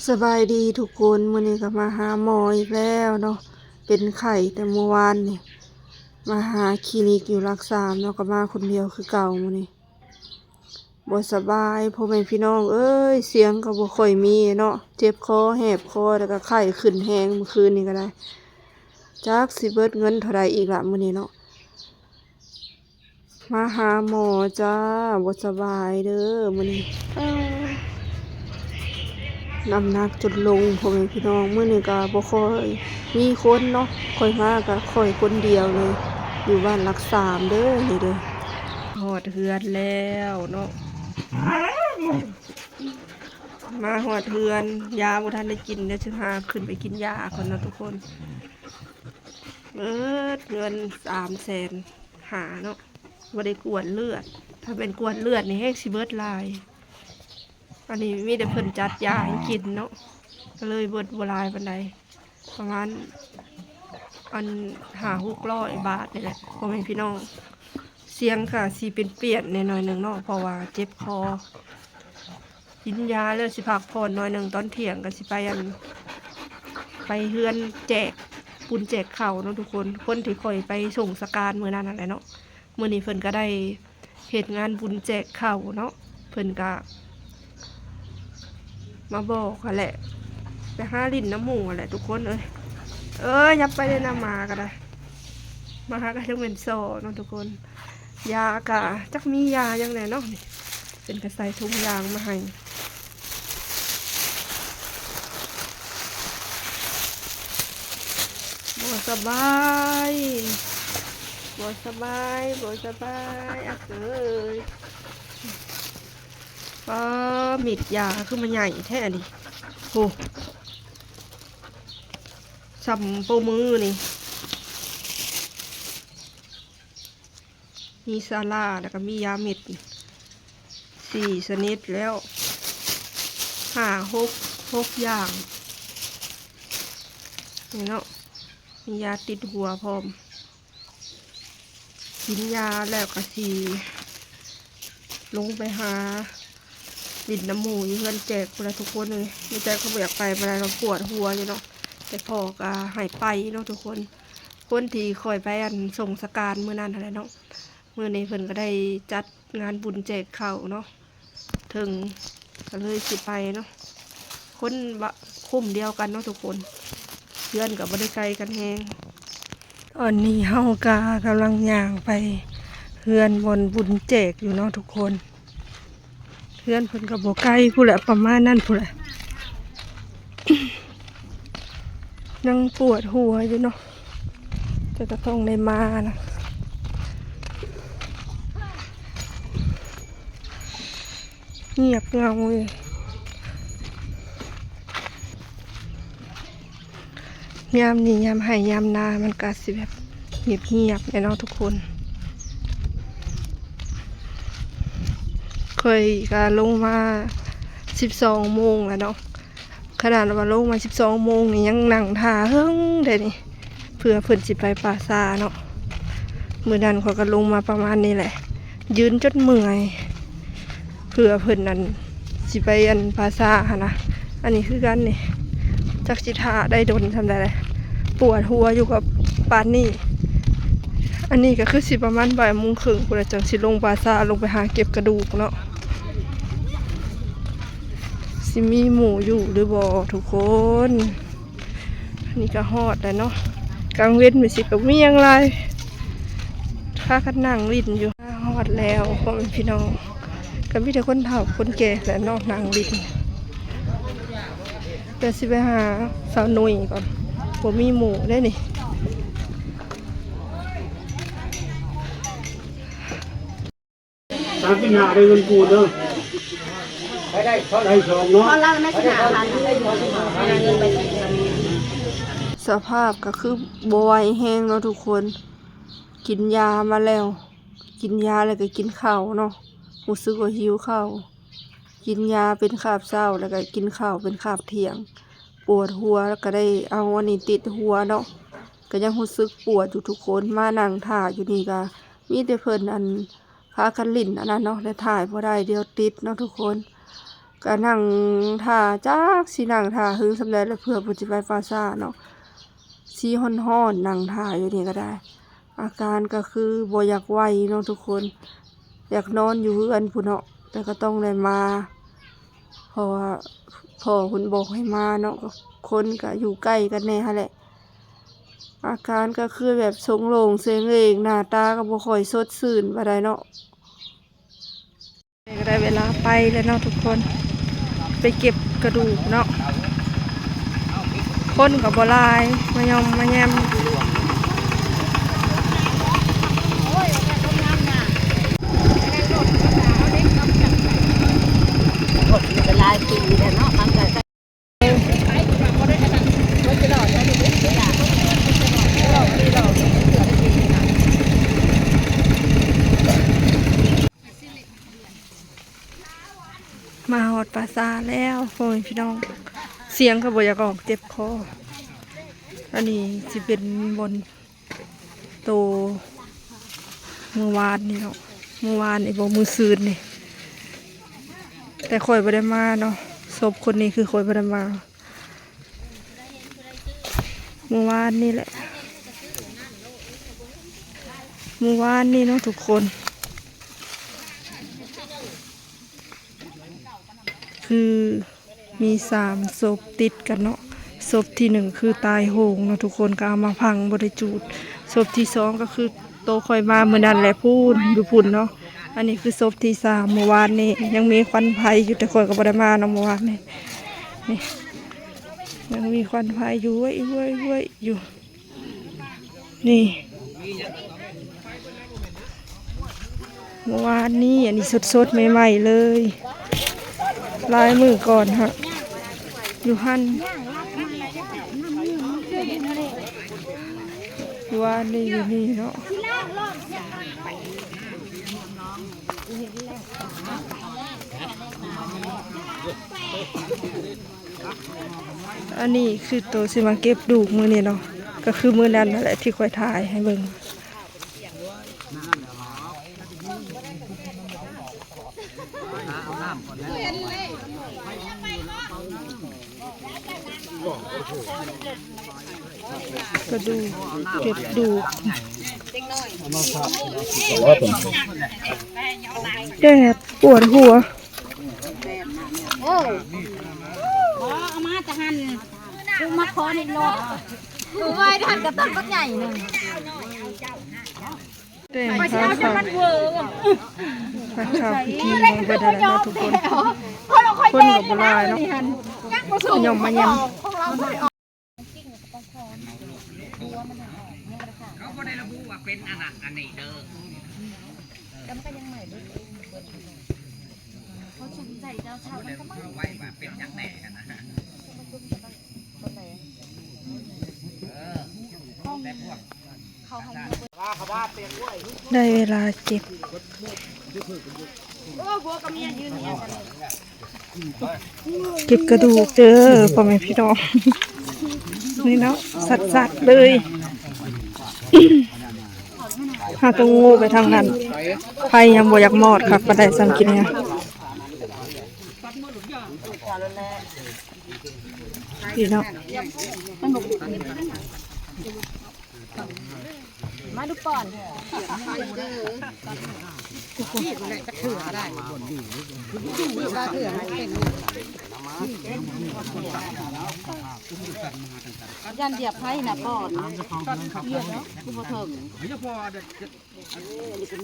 ສະບາຍດີທຸກຄົນ, ມື້ນີ້ກໍມາຫາໝໍອີກແລ້ວເນາະ, ເປັນໄຂ້ແຕ່ມື້ວານນີ້. ມາຫາຄລີນິກຢູ່ຫຼັກສາມເນາະ, ກໍມາຄົນດຽວຄືເກົ່າມື້ນີ້. ບໍ່ສະບາຍ ພໍ່ແມ່ພີ່ນ້ອງເອີຍ, ສຽງກໍບໍ່ຄ່ອຍມີເນາະ, ເຈັບຄໍແຫບຄໍ ແລ້ວກໍໄຂ້ຂຶ້ນແຮງມື້ຄືນນີ້ກໍໄດ້. ຈັກຊິເບິດເງິນເທົ່າໃດອີກລະມື້ນີ້ເນາະ. ມາຫາໝໍຈ້າ, ບໍ່ສະບາຍເດີມື້ນີ້. ເອີ ນ້ຳໜັກຈົນລົງ ພໍ່ແມ່ພີ່ນ້ອງ. ມື້ນີ້ກໍບໍ່ຄ່ອຍມີຄົນເນາະ, ຂ້ອຍມາກໍຂ້ອຍຄົນດຽວເລີຍ, ຢູ່ບ້ານຫຼັກສາມເດີນີ້ເດີ. ຮອດເຮືອນແລ້ວເນາະ, ມາຮອດເຮືອນ ຢາບໍ່ທັນໄດ້ກິນ, ດຽວຊິພາຂຶ້ນໄປກິນຢາກ່ອນເນາະທຸກຄົນ. ເບິດເງິນສາມແສນຫ້າເນາະ, ບໍ່ໄດ້ກວດເລືອດ, ຖ້າແມ່ນກວດເລືອດນີ້ແຮງຊິເບິດຫຼາຍ. ອັນນີ້ມີແຕ່ເພິ່ນຈັດຢາໃຫ້ກິນເນາະ, ກໍເລີຍເບິດບໍ່ຫຼາຍປານໃດ, ປະມານ ອັນ ຫ້າຫົກຮ້ອຍບາດນີ້ແຫຼະ ພໍ່ແມ່ພີ່ນ້ອງ. ສຽງກໍຊິປ່ຽນໆແດ່ໜ້ອຍໜຶ່ງເນາະ, ເພາະວ່າເຈັບຄໍ. ກິນຢາແລ້ວຊິພັກຜ່ອນໜ້ອຍໜຶ່ງ, ຕອນທ່ຽງກໍຊິໄປ ອັນ ໄປເຮືອນແຈກ ບຸນແຈກເຂົ້າເນາະທຸກຄົນ, ຄົນທີ່ຂ້ອຍໄປສົ່ງສະການມື້ນັ້ນຫັ້ນແຫຼະເນາະ. ມື້ນີ້ເພິ່ນກໍໄດ້ເຮັດງານບຸນແຈກເຂົ້າເນາະ, ເພິ່ນກໍມາບອກຫັ້ນແຫຼະ, ໄປຫາຫຼິ້ນນຳໝູ່ຫັ້ນແຫຼະທຸກຄົນເອີຍ. ເອີຍ ຢ່າໄປເລີຍນະ, ໝາກໍໄດ້, ໝາກໍຍັງເປັນສໍ້ເນາະທຸກຄົນ. ຢາກະຈັກມີຢາຫຍັງແດ່ເນາະ, ນີ້ເພິ່ນກໍໃສ່ຖົງຢາງມາໃຫ້. ບໍ່ສະບາຍ ບໍ່ສະບາຍ ບໍ່ສະບາຍ ອາເອີຍ. ປ້າ ເມັດຢາຄືມາໃຫຍ່ແທ້ນີ້, ໂອ້ ສ່ຳໂປ້ມືນີ້. ມີຊາລາ ແລ້ວກໍມີຢາເມັດ ສີ່ຊະນິດແລ້ວ ຫ້າ ຫົກ ຫົກຢ່າງນີ້ເນາະ, ມີຢາຕິດຫົວພ້ອມ. ກິນຢາແລ້ວກໍຊິລົງໄປຫາຫຼິ້ນນຳໝູ່ຢູ່ເຮືອນແຈກພຸ້ນລະທຸກຄົນເອີຍ. ມີແຕ່ກໍບໍ່ຢາກໄປປານໃດດອກ, ປວດຫົວຢູ່ເນາະ, ແຕ່ພໍ່ກໍໃຫ້ໄປເນາະທຸກຄົນ. ຄົນທີ່ຂ້ອຍໄປ ອັນ ສົ່ງສະການມື້ນັ້ນຫັ້ນແຫຼະເນາະ, ມື້ນີ້ເພິ່ນກໍໄດ້ຈັດງານບຸນແຈກເຂົ້າເນາະ, ເຖິງກໍເລີຍຊິໄປເນາະ. ຄົນບະ ກຸ່ມດຽວກັນເນາະທຸກຄົນ, ເຮືອນກໍບໍ່ໄດ້ໄກກັນແຮງ. ຕອນນີ້ເຮົາກໍກຳລັງຍ່າງໄປເຮືອນບ່ອນບຸນແຈກຢູ່ເນາະທຸກຄົນ. ເຮືອນເພິ່ນກໍບໍ່ໄກພຸ້ນແຫຼະ, ປະມານນັ້ນພຸ້ນແຫຼະ. ຍັງປວດຫົວຢູ່ເນາະ, ແຕ່ກໍຕ້ອງໄດ້ມານະ. ງຽບເຫງົາເລີຍ. ຍາມນີ້ຍາມໄຮ່ຍາມນາ ມັນກະຊິແບບງຽບໆແດ່ເນາະທຸກຄົນ. ຂ້ອຍກະລົງມາສິບສອງໂມງແລ້ວເນາະ, ຂະໜາດວ່າລົງມາສິບສອງໂມງນີ້ ຍັງນັ່ງຖ້າເຫິງເດ້ນີ້ ເພື່ອເພິ່ນຊິໄປປ່າຊ້າເນາະ. ມື້ນັ້ນຂ້ອຍກໍລົງມາປະມານນີ້ແຫຼະ, ຢືນຈົນເມື່ອຍ ເພື່ອເພິ່ນນັ້ນຊິໄປ ອັນ ປ່າຊ້າຫັ້ນນະ. ອັນນີ້ຄືກັນນີ້, ຈັກຊິຖ້າໄດ້ດົນສ່ຳໃດແຫຼະ, ປວດຫົວຢູ່ກັບປານນີ້. ອັນນີ້ກໍຄືຊິປະມານບ່າຍໂມງເຄິ່ງພຸ້ນລະ ຈັ່ງຊິລົງປ່າຊ້າ ລົງໄປຫາເກັບກະດູກເນາະ. ຊິມີໝູ່ຢູ່ຫຼືບໍ່ທຸກຄົນ? ນີ້ກໍຮອດແລ້ວເນາະ, ກາງເວັນນີ້ຊິກໍມີຫຍັງຫຼາຍ ພາກັນນັ່ງຫຼິ້ນຢູ່. ຮອດແລ້ວພໍ່ແມ່ພີ່ນ້ອງ, ກໍມີແຕ່ຄົນເຖົ້າຄົນແກ່ແຫຼະເນາະນັ່ງຫຼິ້ນ. ດຽວຊິໄປຫາສາວໜຸ່ຍກ່ອນ, ບໍ່ມີໝູ່ເດ້ນີ້. ສາມສິບຫ້າ ໄດ້ເງິນກູນເດີ, ໄດ້ສອງເນາະ. ສະພາບກໍຄືບໍ່ໄຫວແຮງເນາະທຸກຄົນ, ກິນຢາມາແລ້ວ, ກິນຢາແລ້ວກໍກິນເຂົ້າເນາະ, ຮູ້ສຶກວ່າຫິວເຂົ້າ. ກິນຢາເປັນຄາບເຊົ້າ ແລ້ວກໍກິນເຂົ້າເປັນຄາບທ່ຽງ, ປວດຫົວ ແລ້ວກໍໄດ້ເອົາອັນນີ້ຕິດຫົວເນາະ, ກໍຍັງຮູ້ສຶກປວດຢູ່ທຸກຄົນ. ມານັ່ງຖ້າຢູ່ນີ້ກໍມີແຕ່ເພິ່ນ ອັນ ພາກັນຫຼິ້ນອັນນັ້ນເນາະ, ແລ້ວຖ່າຍບໍ່ໄດ້ ດຽວຕິດເນາະທຸກຄົນ. ກະນັ່ງຖ້າ ຈັກຊິນັ່ງຖ້າເຫິງສ່ຳໃດລະ ເພື່ອເພິ່ນຊິໄປປ່າຊ້າເນາະ. ຊິຮ້ອນໆ ນັ່ງຖ້າຢູ່ນີ້ກໍໄດ້. ອາການກໍຄືບໍ່ຢາກໄຫວເນາະທຸກຄົນ, ຢາກນອນຢູ່ເຮືອນພຸ້ນເນາະ, ແຕ່ກໍຕ້ອງໄດ້ມາ ເພາະວ່າພໍ່ເພິ່ນບອກໃຫ້ມາເນາະ, ກໍຄົນກໍຢູ່ໃກ້ກັນແດ່ຫັ້ນແຫຼະ. ອາການກໍຄືແບບໂສງໂລ່ງເຊງເອງ, ໜ້າຕາກໍບໍ່ຄ່ອຍສົດຊື່ນປານໃດເນາະ. ນີ້ກໍໄດ້ເວລາໄປແລ້ວເນາະທຸກຄົນ, ໄປເກັບກະດູກເນາະ. ຄົນກໍບໍ່ຫຼາຍ, ມາຍ່ອມມາແຍມ. ຫຼາຍປີແລ້ວເນາະ, ມາຮອດປ່າຊ້າແລ້ວ ພໍ່ແມ່ພີ່ນ້ອງ, ສຽງກໍບໍ່ຢາກອອກ, ເຈັບຄໍ. ອັນນີ້ຊິເປັນບ່ອນ ໂຕມື້ວານນີ້ເນາະ, ມື້ວານນີ້ບໍ່ ມື້ຊືນນີ້, ແຕ່ຂ້ອຍບໍ່ໄດ້ມາເນາະ. ສົບຄົນນີ້ຄືຂ້ອຍບໍ່ໄດ້ມາ, ມື້ວານນີ້ແຫຼະ, ມື້ວານນີ້ເນາະທຸກຄົນ. ຄືມີສາມສົບຕິດກັນເນາະ, ສົບທີໜຶ່ງຄືຕາຍໂຫງເນາະທຸກຄົນ, ກໍເອົາມາຝັງບໍ່ໄດ້ຈູດ. ສົບທີສອງກໍຄືໂຕຂ້ອຍມາມື້ນັ້ນແຫຼະ, ພຸ້ນ ຢູ່ພຸ້ນເນາະ. ອັນນີ້ຄືສົບທີສາມ, ມື້ວານນີ້ຍັງມີຄວັນໄຟຢູ່, ແຕ່ຂ້ອຍກໍບໍ່ໄດ້ມາເນາະ ມື້ວານນີ້. ນີ້ ຍັງມີຄວັນໄຟຢູ່ ເວີ້ຍ ເວີ້ຍ ເວີ້ຍ ຢູ່. ນີ້ ເມື່ອວານນີ້ ອັນນີ້ສົດໆ ໃໝ່ໆ ເລີຍ, ຫຼາຍມື້ກ່ອນຫັ້ນ ຢູ່ຫັ້ນ. ວານນີ້ຢູ່ນີ້ເນາະ. ອັນນີ້ຄືໂຕຊິມາເກັບດູກມື້ນີ້ເນາະ, ກໍຄືມື້ນັ້ນນັ້ນແຫຼະທີ່ຂ້ອຍຖ່າຍໃຫ້ເບິ່ງ. ກະດູກ ເກັບດູກ. ແດດປວດຫົວ. ໂອ້ ບໍ່ ເອົາມາແຕ່ຫັ້ນ ກູມາຂໍນີ້ໂລດ. ໂອ້ຍ ຫັ້ນກະຕົ້ນບັກໃຫຍ່ໜຶ່ງ. ແຕ່ງ ໄປຊິເອົາຈາກມັນເວີ ພາເຂົ້າພິທີຂອງເພິ່ນຫັ້ນແຫຼະເນາະທຸກຄົນ. ຄົນກໍບໍ່ຫຼາຍເນາະ, ຍ່ອມມາຍ່ຳ. ເຂົາບໍ່ໄດ້ລະບຸວ່າເປັນອັນນັ້ນອັນນີ້ເດີ. ແຕ່ມັນກໍຍັງໃໝ່ເບິດເອງ, ເຂົາຊຸມໃສ່ເຈົ້າຊາວມັນກໍມາໄວ້ວ່າເປັນຫຍັງແນ່ຫັ້ນນະ. ເອີ ແຕ່ພວກ ໄດ້ເວລາເກັບ ເກັບກະດູກເດີພໍ່ແມ່ພີ່ນ້ອງ. ນີ້ເນາະ ສັດໆ ເລີຍ. ຫາຕົງໂງ່ໄປທາງນັ້ນ, ໄຟຍັງບໍ່ຢາກມອດຄັກປານໃດ. ສ່ຳກິນຫຍັງ ພີ່ນ້ອງ. ມາດູກ່ອນ. ຢ້ານຢຽບໄຜນະປອດ. ເອີ ອັນນີ້ກໍແ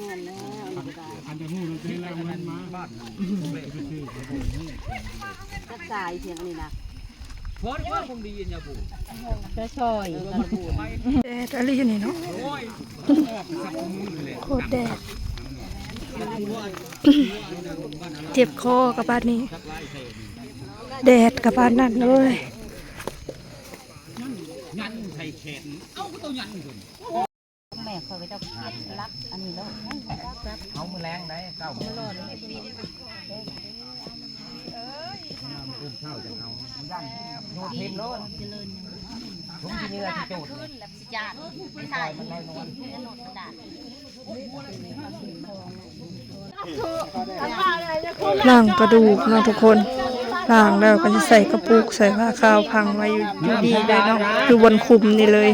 ມ່ນແລ້ວ, ອັນນີ້ກໍໄດ້. ອັນຈະຮູ້ນຳເທລາວມັນມາ ຈັກສາຍສຽງນີ້ນະ. ພໍໄດ້ວ່າຄົງດີອັນຍາປູ ໄປຊ່ອຍ. ແດດອີ່ຫຼີນີ້ເນາະ, ໂຄດແດດ. ເຈັບຄໍກັບບາດນີ້, ແດດກັບບາດນັ້ນເລີຍ. ຍັນໃສ່ແຂນ ເອົາ ກໍຕ້ອງຍັນ. ແມ່ຂ້ອຍກໍເຈົ້າລັກອັນນີ້ແລ້ວ. ເອົາມື້ແລງໄດ້ ເຊົ້າມື້ຮ້ອນ ຕື່ນເຊົ້າຈັ່ງເອົາ. ຢ້ານໂດດຖິ້ມໂລດ. ຖົງທີ່ເໜືອທີ່ໂຕດ ຊິຈາດ ໄປຖ່າຍ ມັນໄດ້ນອນ. ລ້າງກະດູກເນາະທຸກຄົນ, ລ້າງແລ້ວກໍຊິໃສ່ກະປຸກ ໃສ່ຜ້າຂາວພັງໄວ້ຢູ່ ຢູ່ນີ້ເລີຍເນາະ, ຢູ່ບ່ອນຄຸມນີ້ເລີຍ.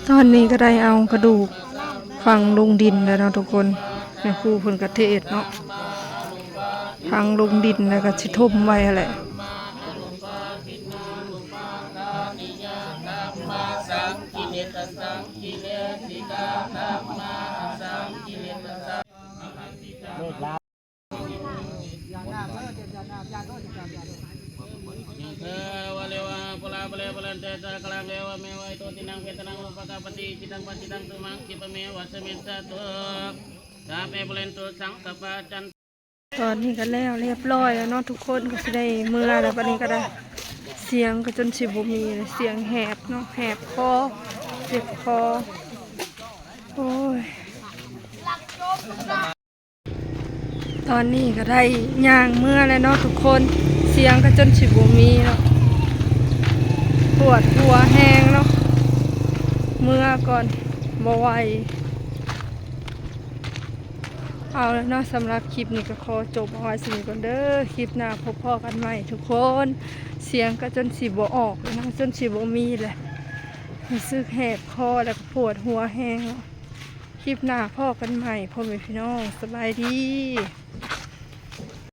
ຕອນນີ້ກໍໄດ້ເອົາກະດູກຝັງລົງດິນແລ້ວເນາະທຸກຄົນ, ແມ່ຄູເພິ່ນກະເທດເນາະ, ຝັງລົງດິນແລ້ວກໍຊິຖົມໄວ້ຫັ້ນແຫຼະ. ຕອນນີ້ກໍແລ້ວຮຽບຮ້ອຍແລ້ວເນາະທຸກຄົນ, ກໍຊິໄດ້ເມືອແລ້ວ. ບັດນີ້ກໍໄດ້ ສຽງກໍຈົນຊິບໍ່ມີແລ້ວ, ສຽງແຫບເນາະ, ແຫບຄໍ ເຈັບຄໍ ໂອ້ຍ. ຕອນນີ້ກໍໄດ້ຍ່າງເມືອແລ້ວເນາະທຸກຄົນ, ສຽງກໍຈົນຊິບໍ່ມີເນາະ, ປວດຫົວແຮງເນາະ, ເມືອກ່ອນ ບໍ່ໄຫວ. ເອົາລະເນາະ, ສຳລັບຄລິບນີ້ກໍຂໍຈົບເອົາໄວ້ສ່ຳນີ້ກ່ອນເດີ, ຄລິບໜ້າພົບພໍ້ກັນໃໝ່ທຸກຄົນ. ສຽງກໍຈົນຊິບໍ່ອອກແລ້ວເນາະ, ຈົນຊິບໍ່ມີແລ້ວ, ຮູ້ສຶກແຫບຄໍ ແລ້ວກໍປວດຫົວແຮງເນາະ. ຄລິບໜ້າພໍ້ກັນໃໝ່ ພໍ່ແມ່ພີ່ນ້ອງ, ສະບາຍດີ.